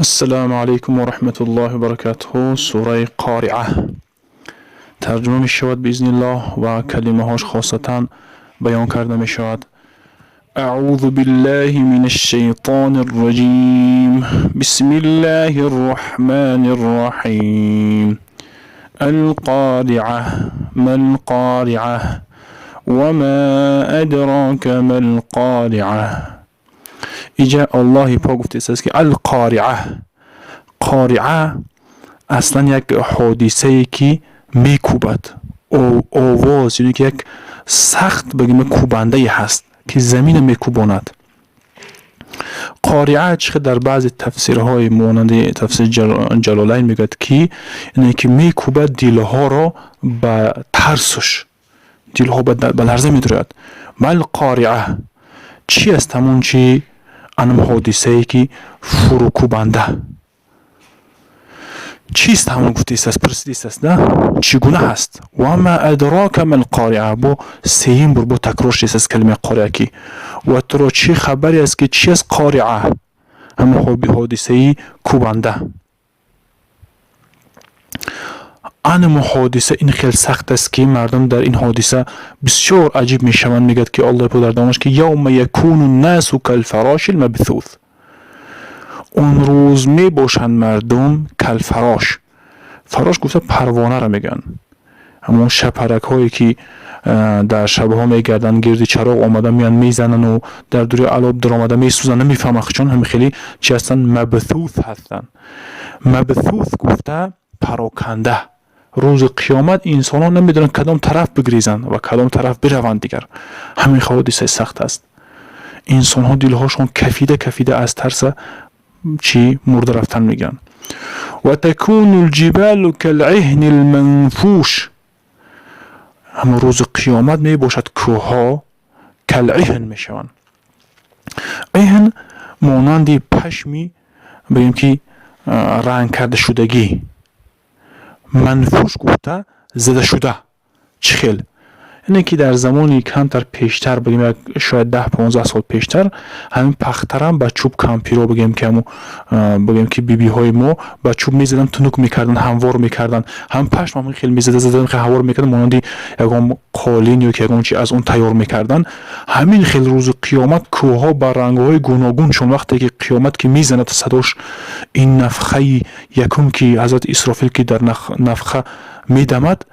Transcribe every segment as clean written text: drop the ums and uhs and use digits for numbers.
Ассалому алайкум ва раҳматуллоҳи ва баракатуҳу. Сураи Қориа тарҷума мешавад биизниллоҳ ва калимаҳош хосатан баён карда мешавад. أعوذ بالله من الشيطان الرجيم. بسم الله الرحمن الرحيم. القارعة، ما القارعة، وما أدراك ما القارعة. Иҷа Аллоҳи пок гуфтааст, ки القارعة. Қориа аслан як ҳодисае, ки мекӯбад, овоз ё ки як сахт бигем кӯбандае ҳаст, ки замина мекӯбонад. Қориа чӣ дар баъзе тафсирҳои монанди тафсири Ҷалолайн мегӯяд, ки ине ки мекӯбад дилҳоро ба тарсуш, дилҳо ба ларза медарояд. ما القارعة, чӣ аст ҳамон чи анам ҳодисае, ки фурӯкӯбанда чист? Ҳамон гуфтааст, пурсидааст, на чӣ гуна ҳаст? وما أدراك ما القارعة. Бо сеюм бор бо такрор шудааст калимаи қориа, ки ва туро чӣ хабаре аст, ки чи аст қориа, ҳамон ҳодисаи кӯбанда? Анаму ҳодиса ин хел сахт аст, ки мардум дар ин ҳодиса бисёр аҷиб мешаванд. Мегӯяд, ки Аллоҳ пок дар давомаш, ки يوم يكون الناس كالفراش المبثوث. Он рӯз мебошанд мардум كالفراش. فراش гуфта парвонаро мегӯянд, ҳамон шапаракҳое, ки дар шабҳо мегарданд, гирди чароғ омада меянд, мезанану дар дури алоб даромада месӯзанд, намефаҳманд, чун ҳами хеле чи ҳастанд, مبثوث ҳастанд. مبثوث гуфта пароканда. Рӯзи қиёмат инсонҳо намедонанд, кадом тараф бигрезанд ва кадом тараф бираванд. Дигар ҳамин ҳодисаи сахт аст. Инсонҳо дилҳошон кафида кафида аз тарса чӣ мурда рафтан мегиранд. وتكون الجبال كالعهن المنفوش. Ҳамон рӯзи қиёмат мебошад, кӯҳҳо كالعهن мешаванд. عهن монанди пашми, бигем, ки ранг карда шудагӣ. منفوش гуфта зада шуда. Чӣ хел? Ине ки дар замони камтар пештар, бигем, як шояд 10-15 сол пештар, ҳамин пахтарам ба чӯб кампиро, бигем, ки ҳамун, бигем, ки бибиҳои мо ба чӯб мезаданд, тунук мекарданд, ҳамвор мекарданд. Ҳам пашм ҳамин хел мезада зада ҳамвор мекарданд, монанди ягон қолин ё ки ягон чи аз он тайёр мекарданд. Ҳамин хел рӯзи қиёмат кӯҳҳо ба рангҳои гуногун, чун вақте ки қиёмат ки мезанад садош, ин нафхаи якум, ки ҳазрати Исрофил ки дар нафха медамад,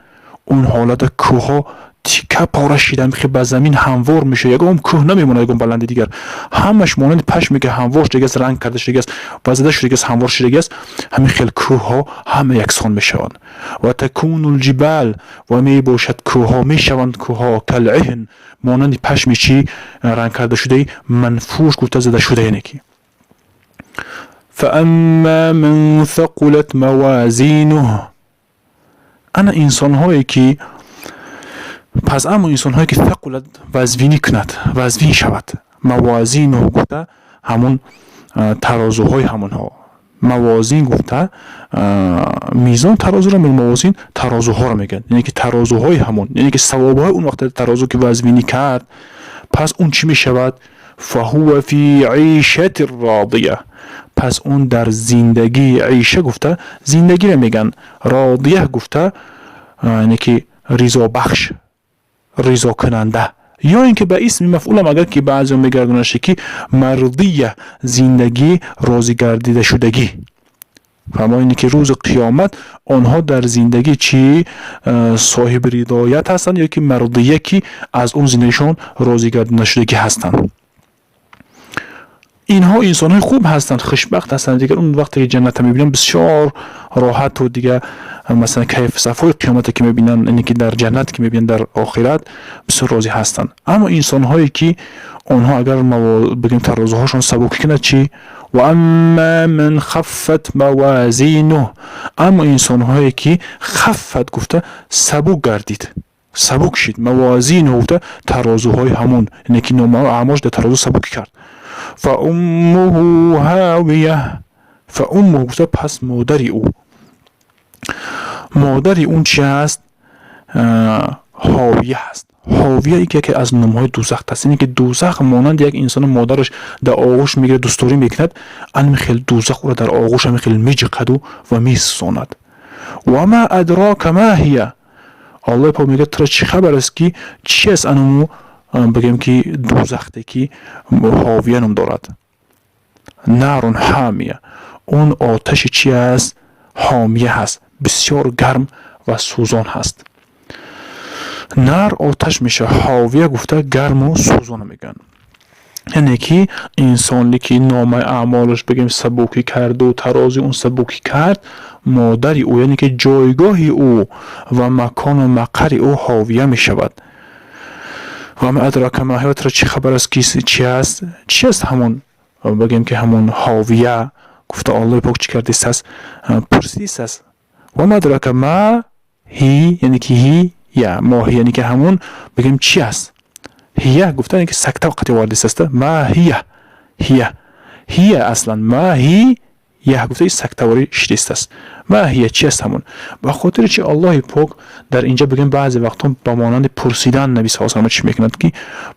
он ҳолата кӯҳҳо тика пора шида ба замин ҳамвор мешавад. Ягон кӯҳ намемонад, ягон баланди дигар, ҳамаш монанди пашме, ки ҳамвор шудагиаст, ранг карда шудагиаст ва зада шудагиаст, ҳамвор шудагиаст. Ҳамин хел кӯҳҳо ҳама яксон мешаванд. وتكون الجبال, ва мебошад кӯҳҳо, мешаванд кӯҳҳо كالعهن, монанди пашми чӣ ранг карда шудаи, منفوش гуфта зада шуда, яне ки. فأما من ثقلت موازينه. Ана инсонҳое ки, пас аммо инсонҳое ки ثقلت вазвинӣ кунад, вазвин шавад. موازينه гуфта ҳамун тарозуҳои ҳамонҳо. موازين гуфта мизон, тарозуро, موازين тарозуҳоро мегӯянд, яъне ки тарозуҳои ҳамон, яъне ки савобҳои он вақте тарозу ки вазвинӣ кард, пас он чӣ мешавад? فهو في عيشة راضية. Пас он дар зиндагии, عيشة гуфта зиндагиро мегӯянд, راضية гуфта яъне ки ризобахш, ризокунанда, ё ин ки ба исми мафъулам агар ки баъзео мегардонаше, ки مرضية, зиндагӣ розигардидашудагӣ. Фаҳмо, ине ки рӯзи қиёмат онҳо дар зиндагӣ чӣ соҳиби ридоят ҳастанд ё ки مرضية, ки аз он зиндагишон розигардонашудагӣ ҳастанд. Инҳо инсонҳои хуб ҳастанд, хушбахт ҳастанд. Дигар он вақте ки ҷанната мебинанд, бисёр роҳату дигар, масалан, кайф сафои қиёмате ки мебинанд, ине ки дар ҷаннат ки мебинанд, дар охират бисёр розӣ ҳастанд. Аммо инсонҳое ки онҳо агар, бигем, тарозуҳошон сабукӣ кунад, чӣ? وأما من خفت موازينه. Аммо инсонҳое ки خفت гуфта сабук гардид, сабук шид, موازينه гуфта тарозуҳои ҳамон, яъне ки номаи аъмолш дар тарозу сабукӣ кард, فأمه هاوية. فأمه гуфта пас модари ӯ. Модари он чи аст? Ҳовия ҳаст. Ҳовия яке аз номҳои дӯзах аст, яъне ки дӯзах монанди як инсоно модараш дар оғӯш мегирад, дӯстдорӣ мекунад, ана хел дӯзах ӯро дар оғӯш ҳамин хел меҷиқаду ва месӯзонад. Ва ма адрока ма ҳия. Аллоҳи пок мегӯяд: туро чӣ хабар аст, ки чи аст ануму, бигӯем ки, дӯзахте ки Ҳовия ном дорад? Нарун ҳамия. Он оташи чи аст? Ҳомия ҳаст, бисёр гарм ва сӯзон ҳаст. Нар оташ мешавад, ҳовия гуфта гарму сӯзона мегӯянд. Яъне ки инсоне ки номаи аъмолаш, бигем, сабукӣ карду тарози он сабукӣ кард, модари ӯ, яъне ки ҷойгоҳи ӯ ва макону мақари ӯ ҳовия мешавад. Ва ма адрока ма ҳия. Туро чӣ хабар аст, ки чи аст, чи аст ҳамон, бигем ки, ҳамон ҳовия гуфта Аллоҳи пок чӣ кардистааст? Пурсидистааст. Ва ма адрока ма ҳи, яъне ки ҳи я моҳи, яъне ки ҳамон, бигем, чи аст? Ҳия гуфта, яъне ки сакта вақте овардистааст. Ма ҳия, ҳия, ҳия аслан ма ҳи я гуфта сактаворӣ шидистааст. Ма ҳия, чи аст ҳамон? Ба хотири чи Аллоҳи пок дар инҷа, бигем, баъзе вақтҳо ба монанди пурсидан Наби са салам чӣ мекунад, ки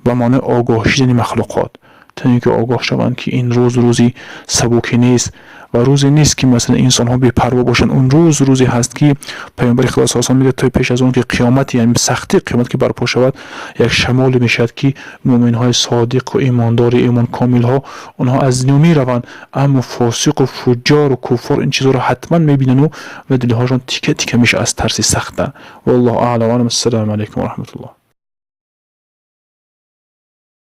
ба маънои огоҳ шидани махлуқот, то ин ки огоҳ шаванд, ки ин рӯз рӯзи сабукӣ нест ва рӯзе нест, ки масалан инсонҳо бепарво бошанд. Он рӯз рӯзе ҳаст, ки Паёмбари Худо са салам мегӯяд, то пеш аз он ки қиёмат, яъне сахти қиёмат ки барпо шавад, як шамоле мешавад, ки мӯминҳои содиқу имондори, имонкомилҳо, онҳо аз дунё мераванд, аммо фосиқу фуҷҷору куффор ин чизҳоро ҳатман мебинану ва дилҳошон тика тика мешавад аз тарси сахта. Валлоҳу аълам. Ассалому алайкум ва раҳматуллоҳ.